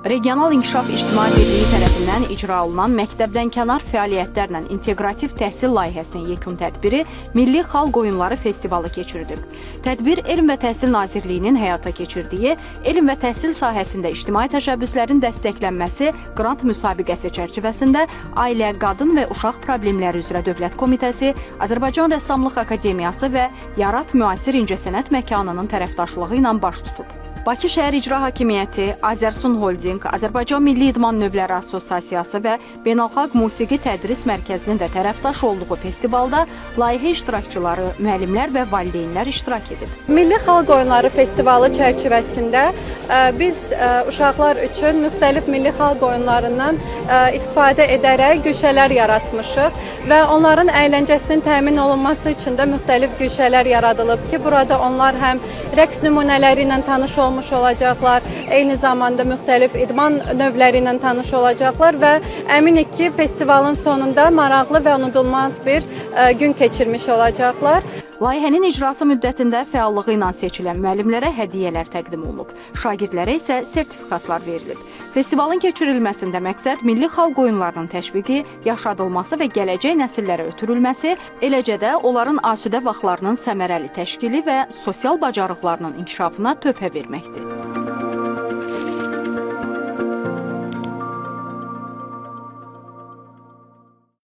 Regional İnkişaf İctimai Birliyi tərəfindən icra olunan məktəbdənkənar fəaliyyətlərlə inteqrativ təhsil layihəsinin yekun tədbiri Milli Xalq Oyunları Festivalı keçirilib. Tədbir Elm və Təhsil Nazirliyinin həyata keçirdiyi elm və təhsil sahəsində ictimai təşəbbüslərin dəstəklənməsi qrant müsabiqəsi çərçivəsində Ailə, Qadın və Uşaq Problemləri üzrə Dövlət Komitəsi, Azərbaycan Rəssamlıq Akademiyası və Yarat Müasir İncəsənət Məkanının tərəfdaşlığı ilə baş tutub. Bakı şəhər İcra Hakimiyyəti, Azərsun Holdinq, Azərbaycan Milli İdman Növləri Assosiasiyası və Beynəlxalq Musiqi Tədris Mərkəzinin də tərəfdaş olduğu festivalda layihə iştirakçıları, müəllimlər və valideynlər iştirak edib. Milli Xalq Oyunları Festivalı çərçivəsində biz uşaqlar üçün müxtəlif milli xalq oyunlarından istifadə edərək güşələr yaratmışıq və onların əyləncəsinin təmin olunması üçün də müxtəlif güşələr yaradılıb ki, burada onlar həm rəqs nümunələri ilə tanış olmuş olacaqlar, eyni zamanda müxtəlif idman növləri ilə tanış olacaqlar və əminik ki, festivalın sonunda maraqlı və unudulmaz bir gün keçirmiş olacaqlar. Layihənin icrası müddətində fəallığı ilə seçilən müəllimlərə hədiyyələr təqdim olunub, şagirdlərə isə sertifikatlar verilib. Festivalın keçirilməsində məqsəd milli xalq oyunlarının təşviqi, yaşadılması və gələcək nəsillərə ötürülməsi, eləcə də onların asudə vaxtlarının səmərəli təşkili və sosial bacarıqlarının inkişafına töhfə verməkdir.